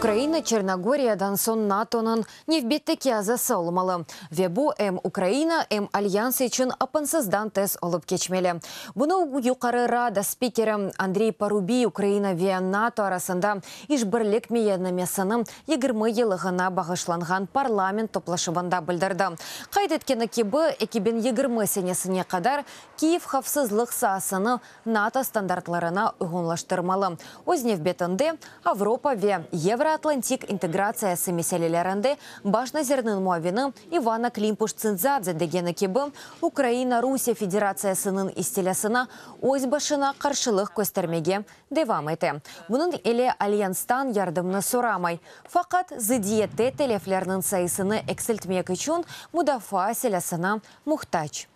Ukraina Çernogoriyadan soñ NATOnıñ nevbetteki azası olmalı. Ve bu em Ukraina, em Alyans içün apansızdan tez olıp keçmeli. Bunı Yuqarı Rada spikeri Andrey Parubiy Ukraina ve NATO arasında işbirlik beyannamesiniñ 20 yıllığına bağışlanğan parlament toplaşuvında bildirdi. Qayd etkeni kibi, 2020 senesine qadar Kiyev havfsızlıq saasını NATO standartlarına uyğunlaştırmalı. Öz nevbetinde Avropa ve Yevroatlantik integratsiyası meselelerinde baş nazirniñ muavini İvanna Klimpuş-Tsintsadze degeni kibi, Ukraina Rusiye Federatsiyasınıñ istilâsına öz başına qarşılıq köstermege devam ete. Bunıñ ile Alyanstan yardımnı soramay. Faqat zıddiyette teleflerniñ sayısını eksiltmek içün mudafaa silâsına muhtac.